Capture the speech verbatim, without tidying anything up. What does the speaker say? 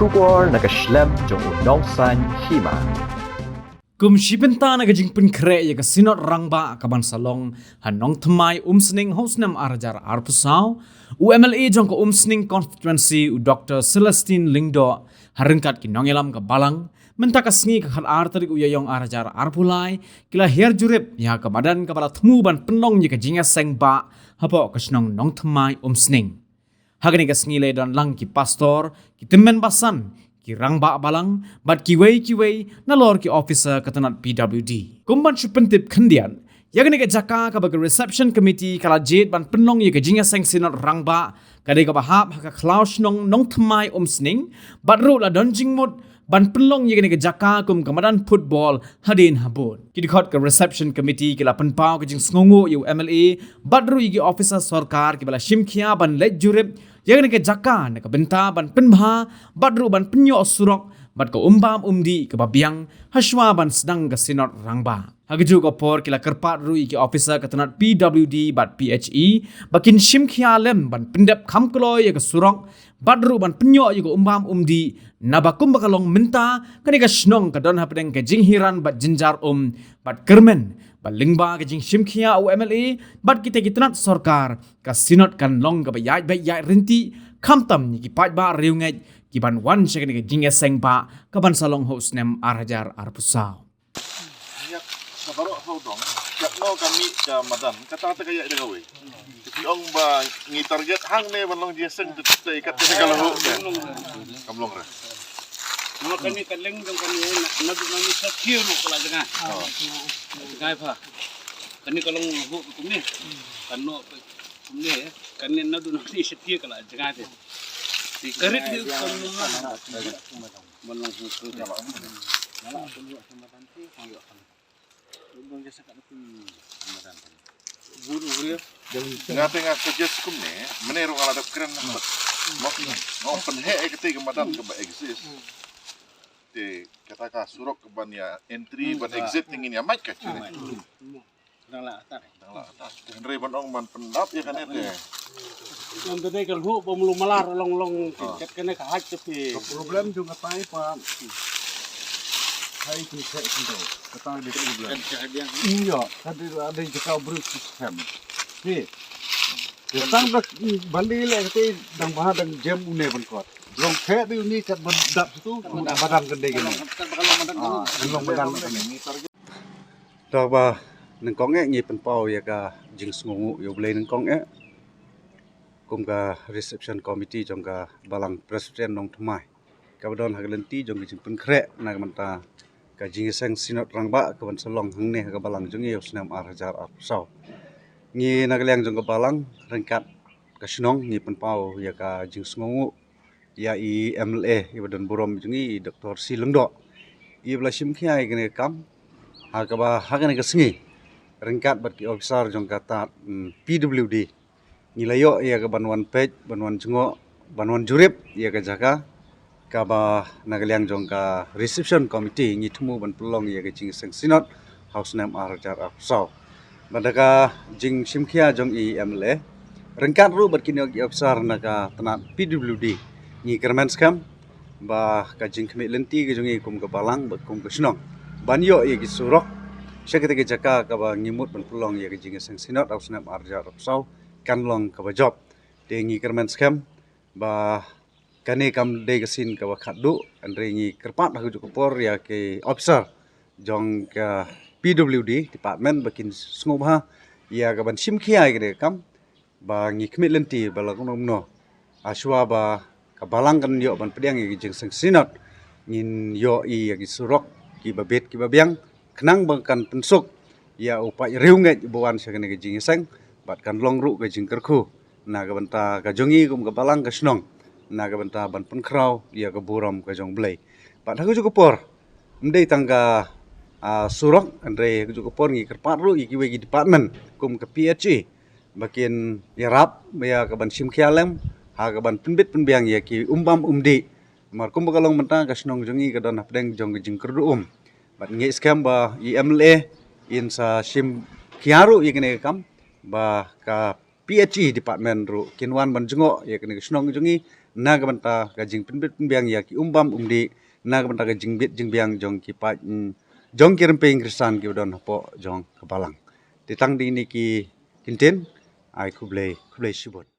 Khubor na ka shlem jong u Nongsaiñ Hima. Kum shi bynta na ka jingpynkhreh ïa ka Synod Rangbah ka ban sa long ha Nongthymmai Umsning ha u snem ar hajar arphew saw, u M L A jong ka Umsning Constituency u Doktor Celestine Lyngdoh ha ryngkat ki nongïalam ka Balang, mynta ka sngi ka khat ar tarik u Ïaïong ar hajar arphew lai, ki la hiar jurip ïa ka madan kaba la thmu ban pynlong ïa ka jingïaseng bah hapoh ka shnong Nongthymmai Umsning. Ha kane ka sngi la don lang ki pastor, ki tymmen basan, ki rangbah balang, bad kiwei kiwei nalor ki officer ka tnat P W D. Kum ban shu pyntip khyndiat, ïa kane ka jaka kaba ka reception committee ka la jied ban pynlong ïa ka jingïaseng Synod Rangbah, ka dei kaba hap ha ka khlaw shnong Nongthymmai Umsning, bad ruh la don jingmut ban pynlong ïa kane ka jaka kum ka madan football hadien habud. Ki dkhot ka reception committee ki la pynpaw ka jingsngewnguh ïa u M L A bad ruh ïa ki officer sorkar kiba la shim khia ban leit jurip ïa kane ka jaka na ka bynta ban pynbha bad ruh ban pynïoh surok bad ka umbam umdih kaba biang hashwa ban sdang ka Synod Rangbah. Ha kajuh ka por ki la kyrpad ruh ïa ki officer ka tnat P W D bad P H E ba kin shim khia lem ban pyndep kham kloi ïa ka surok bad ruh ban pynïoh ïa ka umbam umdih, naba kumba ka long mynta kane ka shnong ka don hapdeng ka jinghiran bad jynjar um bad kyrmen. Ba lyngba ka jingshim khia u M L A bad kita ki tnat sorkar, ka Synod kan long kaba ïaid beit ïaid ryntih, khamtam ïa ki paidbah riewngeit ki ban wan sha kane ka jingïaseng bah ka ban sa long ha u snem ar hajar arphew saw. Ïa, sa baroh sa u dong. Katno ka mih ka madan, kata te ka ïaid da kawei. Te ki ong ba ngi target hangne ban long jingïaseng te, te kat kane ka la huh te. Kam long re. Namar kane ka leng jong kane na, naduh nangne sa kiew ruh ka la jngai. Oh. Jngai pha. Kane ka long huh kumne. Kano kumne, kane naduh nangne sa kiew ka la jngai te. Te ka rit hi kam long na. Ban long huh te. Nga te nga suggest kumne, mynne ruh nga la dep kren na. Mo, mo pynheh ïa kata ka madan kaba exist. Te kata ka surok ka ban ïa entry, ban exit te ngin ïa mait ka. Dang la attack. Dang la attack. Te hynrei ban ong ban pyndap ïa kane te. Ym da dei ka lhuh ba mlu malar long long te kat kane ka haj te phi. Ka problem jong ka tai pa. Hai ki se ki do. Ka tai dei ka problem. Kan ka haj yang. Ïa, ka dei la dei jaka bru system. Phi. Ka tang da bali le ka te dang ba dang jem une ban kot. Long khe dei une kat ban dap situ, ba dang kan dei kane. Ah, long ba dang kane. Te ba nyngkong eh ngi pynpaw ïa ka jingsngewnguh ïa U Blei nyngkong eh. Kum ka reception committee jong ka Balang Presbyterian Nongthymmai. Kaba don ha ka lynti jong ka jingpynkhreh na ka bynta ka jingïaseng Synod Rangbah ka ban sa long hangne ha ka Balang jong ngi ha u snem ar hajar arphew saw. Ngi na ka liang jong ka Balang ryngkat ka shnong ngi pynpaw ïa ka jingsngewnguh ïa i M L A iba don burom jong ngi i Doktor C Lyngdoh. Iba la shim khia ïa kane ka kam. Ha kaba ha kane ka sngi ryngkat bad ki officer jong ka tad, mm, P W D. Ngi la ïoh ïa ka ban wan peit, ban wan jngoh, ban wan jurip ïa ka jaka. Kaba na ka liang jong ka reception committee ngi thmu ban pynlong ïa ka jingïaseng Synod ha u snem ar hajar arphew saw. Bad da ka jingshim khia jong i M L A ryngkat ruh bad kine ki officer na ka tnat P W D ngi kyrmen skhem ba ka jingkhmih lynti ka jong ngi kum ka Balang bad kum ka shnong ban ïoh ïa ki surok sha kata ka jaka kaba ngi mut ban pynlong ïa ka jingïaseng Synod ha u snem ar hajar arphew saw kan long kaba jop. Te ngi kyrmen skhem ba kane kam dei ka sien kaba khatduh, hynrei ngi kyrpad ha kajuh ka por ïa ki officer jong ka P W D department ba kin sngewbha ïa ka ban shim khia ïa kane ka kam ba ngi khmih lynti ba la kumno kumno. Hashwa ba ka Balang kan ïoh ban pdiang ïa ki jingïaseng Synod ngin ïoh ïa ki surok kiba bit kiba biang khnang ba kan pynsuk ïa u paid riewngeit ba wan sha kane ka jingïaseng bad kan long ruh ka jingkyrkhu na ka bynta ka jong ngi kum ka Balang ka shnong na ka bynta ban pynkhraw ïa ka burom ka jong U Blei. Bad ha kajuh ka por ym dei tang ka, ah, surok, hynrei ha kajuh ka por ngi kyrpad ruh ïa kiwei ki department kum ka P H E ba kin ïarap ïa ka ban shim khia lem ha ka ban pynbit pynbiang ïa ki umbam umdih. Namar kumba ka long mynta ka shnong jong ngi ka don hapdeng jong ka jingkyrduh um. Bad ngi skhem ba i M L A in sa shim khia ruh ïa kane ka kam ba ka P H E department ruh kin wan ban jngoh ïa kane ka shnong jong ngi na ka bynta ka jingpynbit pynbiang ïa ki um bam um dih, na ka bynta ka jingbit jingbiang jong ki paid, mm, jong ki rympei Khristan kiba don hapoh jong ka balang. Te tang dei kine ki kyntien, ai khublei, khublei shibun.